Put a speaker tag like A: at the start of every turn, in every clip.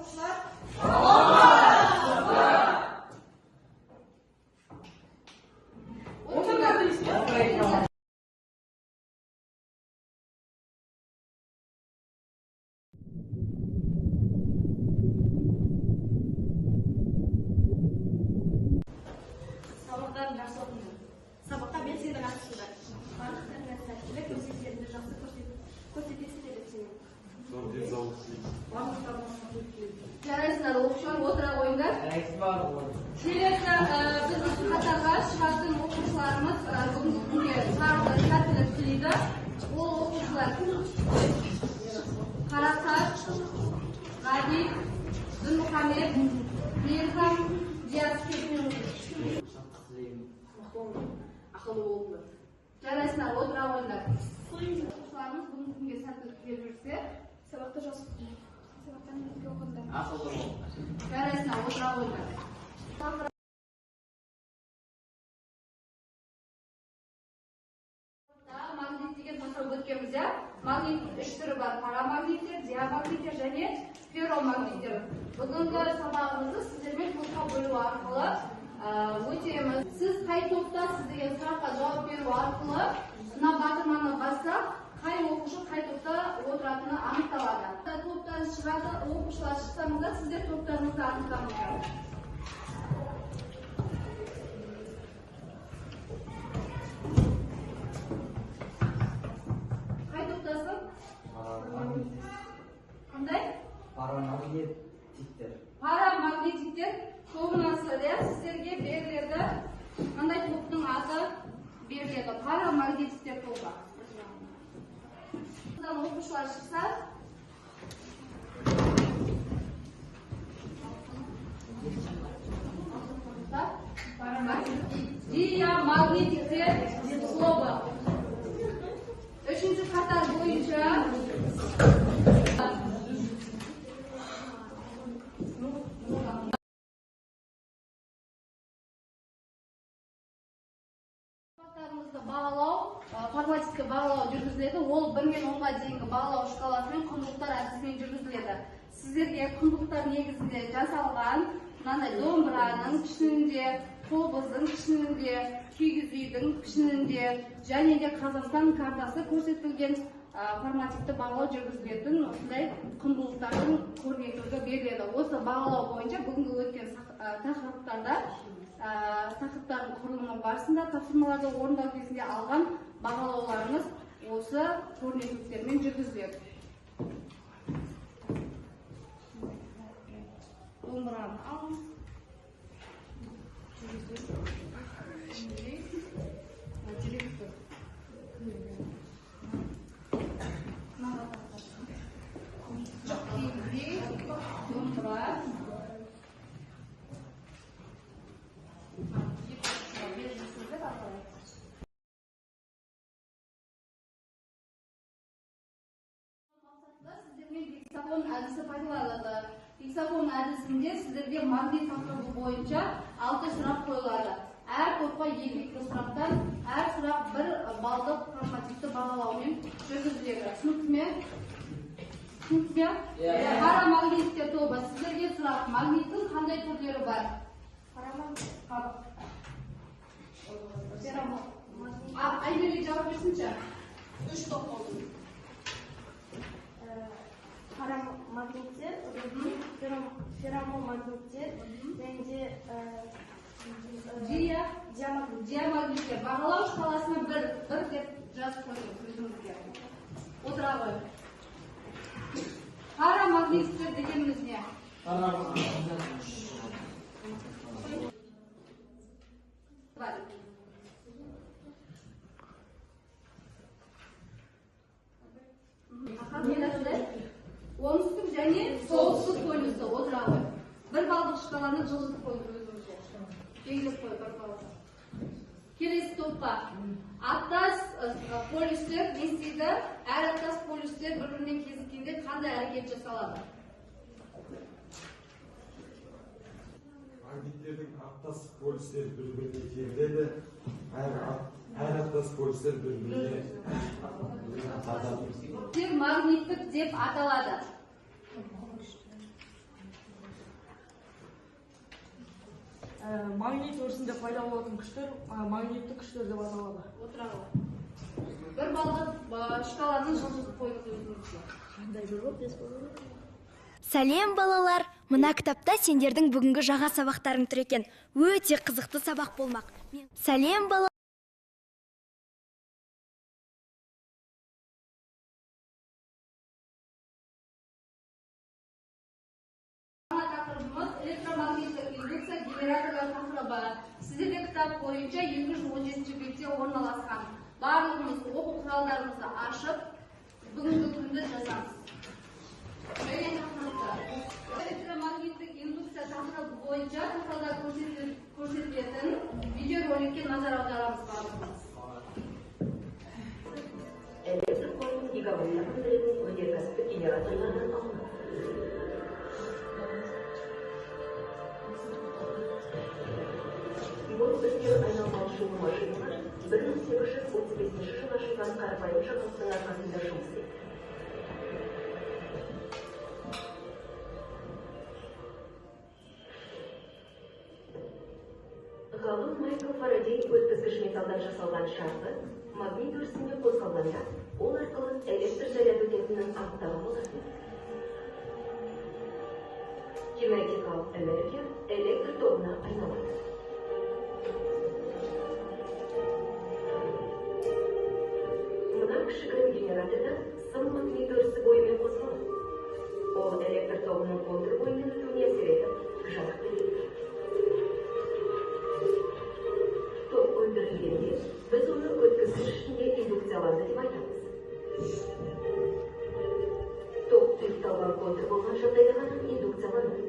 A: Оқушылар? Отырыңдар.
B: Сабақтарын жақсы оқыңдар. Сабаққа белсенді қатысыңдар.
C: Барлықтарыңа сәттілік, өз өздеріңді жақсы көрсетесіңдер деп сенемін.
D: Зор денсаулық тілеймін.
A: Жарайсыңдар, оқушылар, отыра қойыңдар. Келесі біздің қатарға шығатын оқушыларымыз бүгінгі күнге тағы да сәттілік тілейді. Ол оқушылар: Қарақат, Ғабит, Дінмұхамед, Мейірхан, Диас.
B: Ақылды болыңдар.
A: Жарайсыңдар, отыра қойыңдар. Оқушыларымыз бүгінгі күнге сәттілік тілеп жүрсе,
C: Сабақты жақсы оқыңдар. Сабақтан өзге оқыңдар.
A: Жарайсыңдар, отыра қойыңдар. Магнит деген тақырып өткенбіз, иә. Магниттің үш түрі бар: парамагниттер, диамагниттер және ферромагниттер. Бүгінгі сабағымызды сіздермен топқа бөлу арқылы өтеміз. Сіз қай топтасыз деген сұраққа жауап беру арқылы мына батырманы бассақ, қай оқушы қай топта отыратыны анықталады. Топтан шығады оқушылар, шықсаңыздар, сіздер топтарыңызды анықтаңыздар. Қай топтасың? Қандай?
E: Парамагнетиктер.
A: Парамагнетиктер тобынасы, иә. Сіздерге беріледі, мындай топтың аты беріледі: парамагнетиктер тобы. Оқушылар шықса. Диамагнетиктер тобы. Үшінші қатар бойынша сабақтарымызды бағалау, формативті бағалау жүргізіледі. Ол 1 мен 10-ға дейінгі бағалау шкаласымен, құндылықтар әдісімен жүргізіледі. Сіздерге құндылықтар негізінде жасалған мынандай домбыраның пішінінде, қобыздың пішінінде, киіз үйдің пішінінде және де Қазақстан картасы көрсетілген формативті бағалау жүргізілетін осындай құндылықтардың көрнекілігі беріледі. Осы бағалау бойынша бүгінгі өткен тақырыптарда, тақырыптардың құрылымы барысында тапсырмаларды орындау кезінде алған бағалауларыңыз осы көрнекіліктермен жүргізіледі. Домбыраны алыңыз. Директор. Киіз үй, домбыра. Екі оқушыға берілсіздер ары қарай. Мақсатында сіздермен гексафон әдісі пайдаланылады. Гексафон әдісінде сіздерге магнит тақырыбы бойынша алты сұрақ қойылады. Әр топқа екі екі сұрақтан, әр сұрақ 1 балдық формативті бағалаумен жүргізіледі. Түсінікті ме? Түсінікті ме?
E: Иә.
A: Парамагниттер тобы, сіздерге сұрақ: магниттің қандай түрлері бар? Айгерім жауап берсінші. Үш топ болды.
C: Парамагниттер, ферромагниттер және де
A: Дия
C: диамагниттер.
A: Диамагниттер. Бағалау шкаласына бір бір деп жазып қойыңыз өзіңізге. Отыра ғой. Парамагниттер дегеніміз не? Бар. Аха, келесі. Оңтүстік және солтүстік полюсі. Отыра ғой. 1 балдық шкаланы жылжытып қойыңыз өзіңізге. Белгілеп қой 1 балл. Келесі топқа. Аттас полюстер не істейді? Әр аттас полюстер бір бірімен кезіккенде қандай әрекет жасалады?
D: Магниттердің аттас полюстері бір біріне керіледі, әр аттас полюстер бір біріне тартады.
A: Магниттік деп аталады.
E: Магнит өрісінде пайда болатын күштер магнитті күштер деп аталады.
A: Отыра ғой. 1 балдық шкаланы жылжытып қойыңыз өзіңізге.
F: Сәлем, балалар! Мына кітапта сендердің бүгінгі жаңа сабақтарың тұр екен. Өте қызықты сабақ болмақ. Сәлем, балалар!
A: Жаңа тақырыбымыз электромагниттік индукция генераторлар тақырыбы. Сіздерде кітап бойынша 217 бетте орналасқан. Барлығымыз оқу құралдарымызды ашып, бүгінгі күнді жазамыз. Және тақырыпты. Электромагниттік индукция тақырыбы бойынша тақырыпта көрсетілетін видеороликке назар аударамыз барлығымыз.
G: Электр қуатын гигаваттан өндіретін өнеркәсіптік генераторлардан алынады. Бұл үстел айналмалы шулы машиналар 1835 жылы ашылған қарапайым жаңалықтың арқасында жұмыс істейді. Ғалым Майкл Фарадей өткізгіш металдан жасалған шарфы магнит өрісінде қозғалғанда ол арқылы электр заряды өтетінін анықтаған болатын. Кинетикалық энергия электр тогына айналады. Мына кішігірім генераторда сым магнит өрісі бойымен қозғалады. Ол электр тогының контур бойымен өтуіне әсер етіп, жарық береді. Ток өндірілгенде біз оны өткізгіш ішінде индукцияланды деп айтамыз. Ток тұйықталған контур болған жағдайда ғана индукцияланады.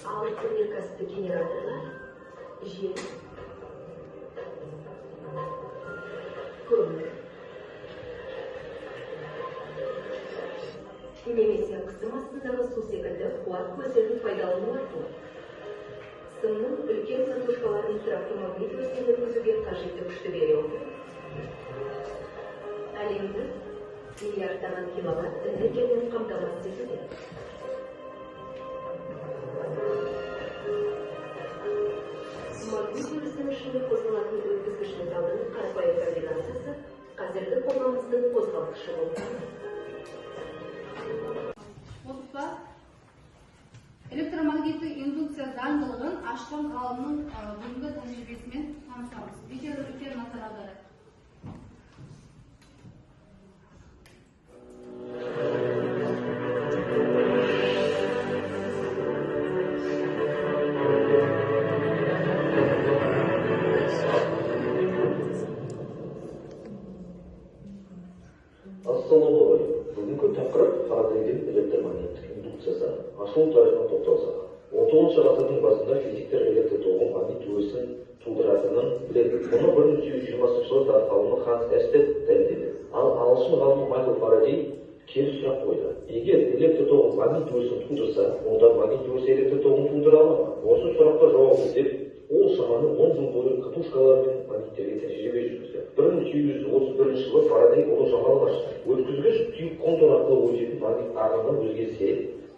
G: Ал өнеркәсіптік генераторлар жел, көмір немесе қысым астындағы су секілді қуат көздерін пайдалану арқылы сымның үлкен катушкаларын тұрақты магнит өрісінен өткізуге қажетті күшті бере отырып, әлемді миллиардтаған киловатт энергиямен қамтамасыз етуде. Магнит өрісінің ішінде қозғалатын өткізгіш металдың қарапайым комбинациясы қазіргі қоғамымыздың қозғалтқышы болып табылады.
A: Болдық па? Электромагниттік индукция заңдылығын ашқан ғалымның бүгінгі тәжірибесімен танысамыз. Видеороликке назар аударайық.
H: Ассалаумағалейкум. Бүгінгі тақырып Фарадейдің электромагниттік индукциясы. Ашылу тарихына тоқталсақ. 19 ғасырдың басында физиктер электр тогын магнит өрісін тудыратынын біледі. Мұны 1820 жылы дат ғалымы Ханс Эрстед дәлелдеді. Ал ағылшын ғалымы Майкл Фарадей кері сұрақ қойды. Егер электр тогы магнит өрісін тудырса, онда магнит өрісі электр тогын тудыра ала ма? Осы сұраққа жауап іздеп, ол шамамен 10 жыл бойы катушкалар мен магниттерге тәжірибе жүргізді. 1831 жылы Фарадей ұлы жаңалық ашты. Өткізгіш тұйық контур арқылы өтетін магнит ағыны өзгерсе,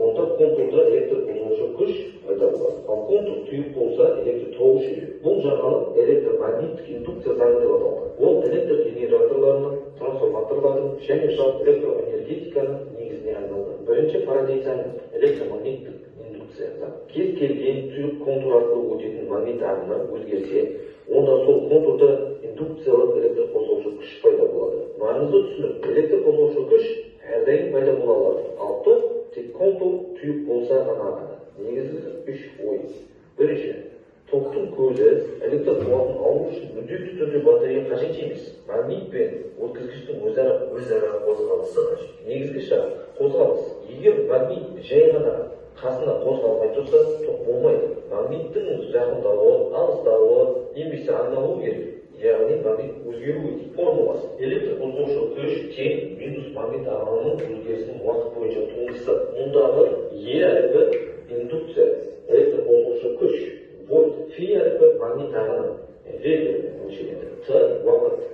H: онда контурда электр қозғаушы күш пайда болады. Ал контур тұйық болса, электр тогы жүреді. Бұл жаңалық электромагниттік индукция заңы деп аталды. Ол электр генераторларының, трансформаторлардың және жалпы электроэнергетиканың негізіне айналды. Бірінші Фарадей заңы электромагниттік индукция заңы. Кез келген тұйық контур арқылы өтетін магнит ағыны өзгерсе, онда сол контурда индукциялық электр қозғаушы күш пайда болады. Маңызды түсінік, электр қозғаушы күш әрдайым пайда бола алады. Ал ток тек контур тұйық болса ғана. Негізгі үш ой. Бірінші, токтың көзі электр қуатын алу үшін міндетті түрде батарея қажет емес. Магнит пен өткізгіштің өзара қозғалысы қажет. Негізгі шарт қозғалыс. Егер магнит жай ғана қасына қозғалмай тұрса, ток болмайды. Магниттің жақындауы, алыстауы немесе айналуы керек. Яғни магнит өзгеруі дейді. Формуласы. Электр қозғаушы күш тең минус магнит ағынының өзгерісінің уақыт бойынша туындысы. Мұндағы Е әрпі индукция, электр қозғаушы күш, вольт, фи әрпі магнит ағыны, вектормен өлшенеді. Т уақыт.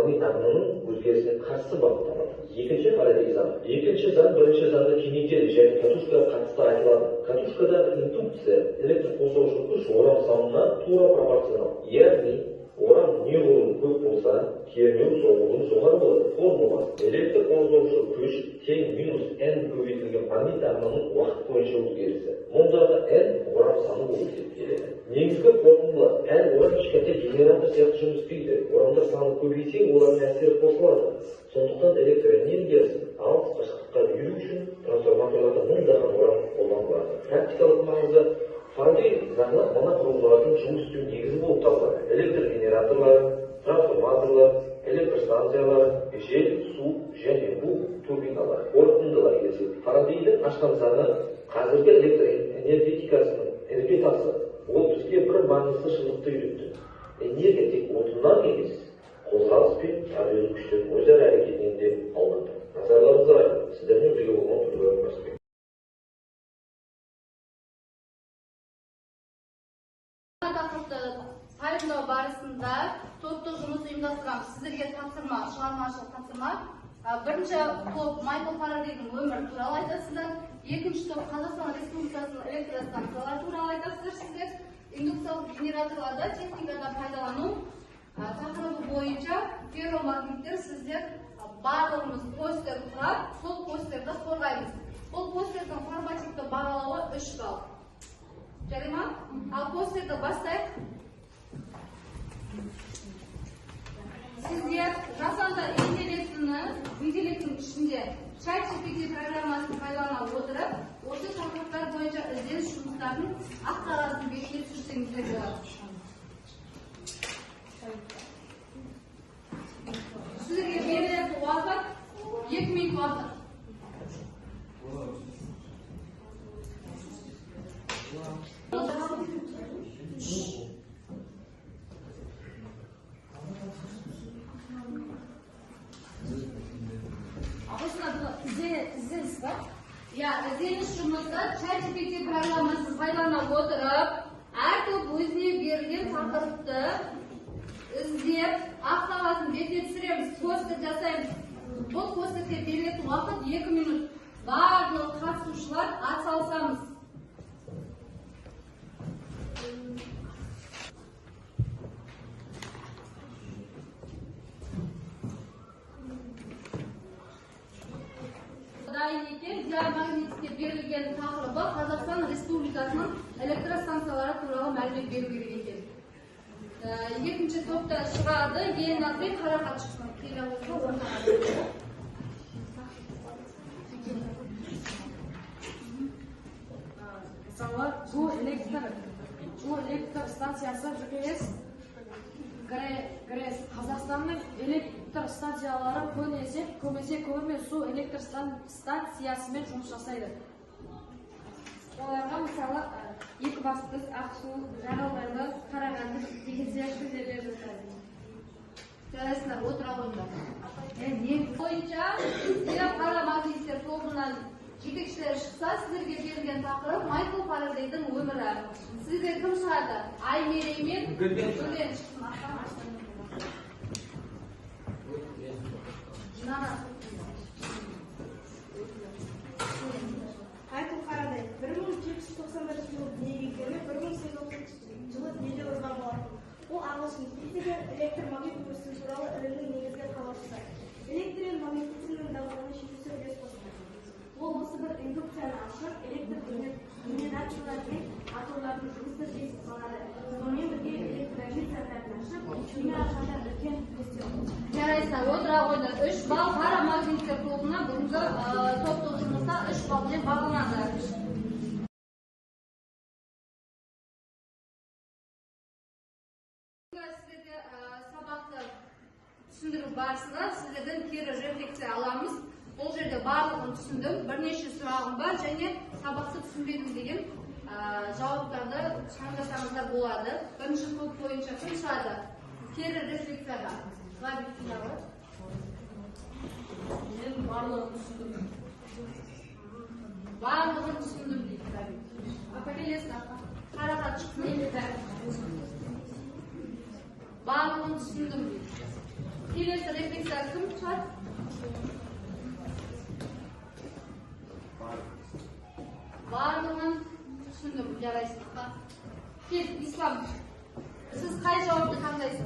H: магнит ағынының өзгерісіне қарсы бағытталады. Екінші Фарадей заңы. Екінші заң бірінші заңды кеңейтеді және катушкаға қатысты айтылады. Катушкадағы индукция электр қозғаушы күш орам санына тура пропорционал. Яғни орам неғұрлым көп болса, кернеу соғұрлым жоғары болады. Формула: электр қозғаушы күш тең минус n көбейтілген магнит ағынының уақыт бойынша өзгерісі. Мұндағы n орам саны болып есептеледі. Негізгі формула: әр орам кішкентай генератор сияқты жұмыс істейді. Орамдар саны көбейсе, олардың әсері қосылады. Сондықтан электр энергиясын алыс қашықтыққа беру үшін трансформаторларда мыңдаған орам қолданылады. Практикалық маңызы: Фарадей заңы мына құрылғылардың жұмыс істеу негізі болып табылады. Электр генераторлары, трансформаторлар, электр станциялары, жел, су және бу турбиналары. Қорытындылай келсек, Фарадейдің ашқан заңы қазіргі электр энергетикасының іргетасы. Ол бізге бір маңызды шындықты үйретті. Энергия тек отыннан емес, қозғалыс пен табиғи күштердің өзара әрекетінен де алынады. Назарларыңызға рахмет. Сіздермен бірге болған Төлеубай Мырзабек.
A: Тақырыпты пайымдау барысында топтық жұмыс ұйымдастырамыз. Сіздерге тапсырма, шығармашылық тапсырма. Бірінші топ Майкл Фарадейдің өмірі туралы айтасыздар. Екінші топ Қазақстан Республикасының электростанциялары туралы айтасыздар сіздер. Индукциялық генераторларды техникада пайдалану тақырыбы бойынша ферромагниттер сіздер барлығымыз постер құрап, сол постерді қорғаймыз. Бұл постердің формативті бағалауы 3 балл. Жарай ма? Ал постерді бастайық. Сіздер жасанды интеллектінің ішінде ChatGPT программасын пайдалана отырып, осы тақырыптар бойынша ізденіс жұмыстарын ақ қағаздың бетіне түсірсеңіздер болады. Сіздерге берілетін уақыт 2 минут уақыт.
C: Ізденіс ба?
A: Иә, ізденіс жұмысы ChatGPT программасын пайдалана отырып, әр топ өзіне берілген тақырыпты іздеп, ақ қағаздың бетіне түсіреміз, постер жасаймыз. Бұл постерге берілетін уақыт 2 минут. Барлық қатысушылар атсалысамыз. Дайын екен, диамагнитке берілген тақырыбы Қазақстан Республикасының электростанциялары туралы мәлімет беру керек екен. Екінші топта шығады, ең алдымен Қарақат шықсын. Келе қойса ортаға.
E: Мысалы, жылу электр станциясы ЖКС ГРЭС. Қазақстанның электр станциялары көбінесе көмір мен су электр станциясымен жұмыс жасайды.
C: Оларға мысалы Екібастұз, Ақсу, Жағалбайлы, Қарағанды деген сияқты жерлер жатады.
A: Жарайсыңдар, отыра қойыңдар. Бойынша бізде парамагниттер тобынан жетекшілер шықса, сіздерге берілген тақырып Майкл Фарадейдің өмірі. Сіздерге кім шығады? Аймерей мен Гүлден шықсын.
B: Майкл Фарадей 1791 жылы дүниеге келіп, 1830 жылы дүниеден озған болатын. Ол ағылшын физигі, электромагнит өрісі туралы ілімнің негізгі қалаушысы. Электр мен магнетизмнің дамуына шешуші үлес қосты.
C: Ол осы бір индукцияны ашып, электр генераторлар мен моторлардың жұмысы жүйесін қалады. Сонымен бірге электромагнит заттарын ашып, химия арқылы үлкен үлестер қосты.
A: Жарайсыздар, отыра қойыңдар. 3 балл парамагниттер тобына бүгінгі топтық жұмыста 3 баллмен бағаланады. Сіздерге сабақты түсіндіру барысында сіздерден кері рефлексия аламыз. Бұл жерде барлығын түсіндім, бірнеше сұрағым бар және сабақты түсінбедім деген жауаптарды таңдасаңыздар болады. Бірінші топ бойынша кім шығады? Кері рефлексияға.
E: Мен барлығын түсіндім.
A: Барлығын түсіндім дейді Ғабит. Апа келесің, апа. Қарақат шықсын. Барлығын түсіндім дейді. Келесі рефлексия кім шығады? Барлығын түсіндім, жарайсыз ба? Кел, Ислам, сіз қай жауапты таңдайсыз?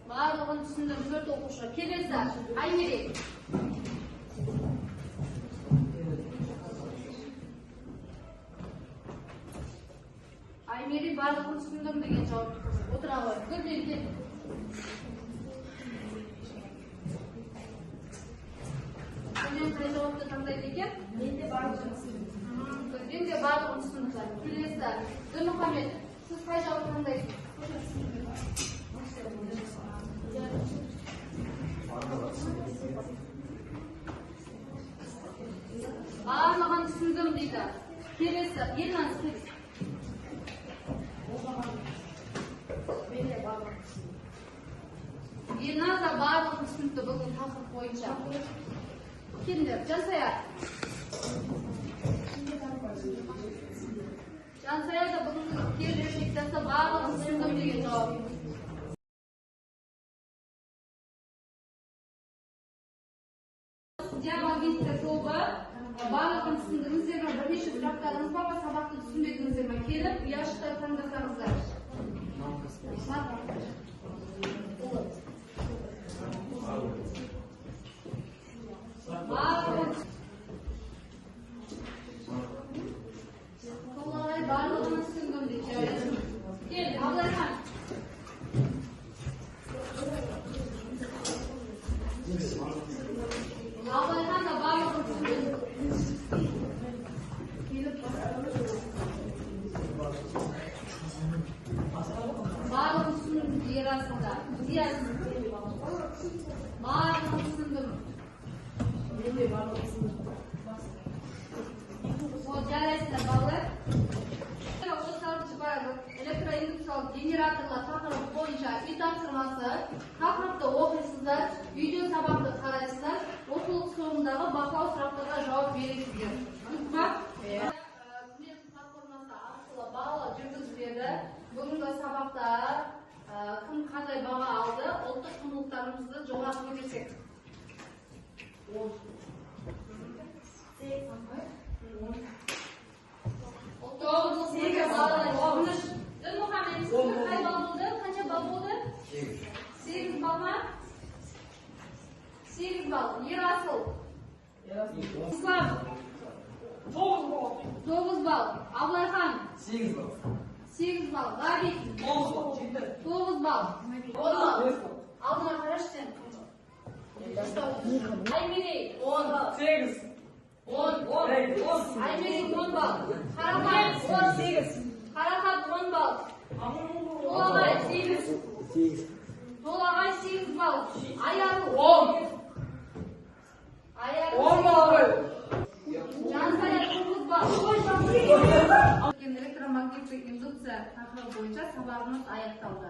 A: Барлығын түсіндім, 4 оқушы. Келесі, Аймерей. Аймерей барлығын түсіндім деген жауап. Отыра ғой. Гүлден кел. Гүлден қай жауапты таңдайды екен?
C: Мен де барлығын түсіндім.
A: Гүлден де барлығын түсінді. Келесі, Дінмұхамед, сіз қай жауапты таңдайсыз? Барлығын түсіндім дейді. Келесі, Елназ, келесі. Елназ да барлығын түсінді бүгін тақырып бойынша. Келіңдер, Жансая. Жансая да бүгінгі кері рефлексиясы барлығын түсіндім деген жауап. Диамагниттер тобы, барлығын түсіндіңіздер ме? Бірнеше сұрақтарыңыз бар ма? Сабақты түсінбедіңіздер ме? Келіп, ұяшықтар таңдасаңыздар. Толағай барлығын түсіндім дейді. Кел, Абылайхан. Абылайхан да барлығын түсінді. Барлығын түсіндім, Ерасылда. Зияз. Барлығын түсіндім.
C: Мен де барлығын түсіндім.
A: Ол жарайсыздар, балалар. 36-шы параграф электроиндукциялық генераторлар тақырыбы бойынша үй тапсырмасы. Тақырыпты оқисыздар, видео сабақты қарайсыздар, оқулық соңындағы бақылау сұрақтарға жауап бересіздер. Түсінікті ма? Қызмет платформасы арқылы бағалау жүргізіледі. Бүгінгі сабақта кім қандай баға алды, ұлттық құндылықтарымызды жоғары көтерсек. 9, 8, 13. Дінмұхамед, сізде қай балл болды? Қанша балл болды? 8 балл ма? 8 балл. Ерасыл. Ислам. 9 балл. 9 балл. Абылайхан.
I: 8 балл.
A: 8 балл. Ғабит.
I: 9 балл.
A: 9 балл. 10 балл. Алдына қарашы сен. Аймерей. 10 балл.
I: 8.
A: 10. 10. Аймерей 10 балл. Қарақат 10.
I: 8.
A: Қарақат 10 балл. Толағай 8.
D: 8.
A: Толағай 8 балл. Аяру
I: 10.
A: Аяру
I: 10 балл.
A: Жансая 9 балл. Электромагниттік индукция тақырыбы бойынша сабағымыз аяқталды.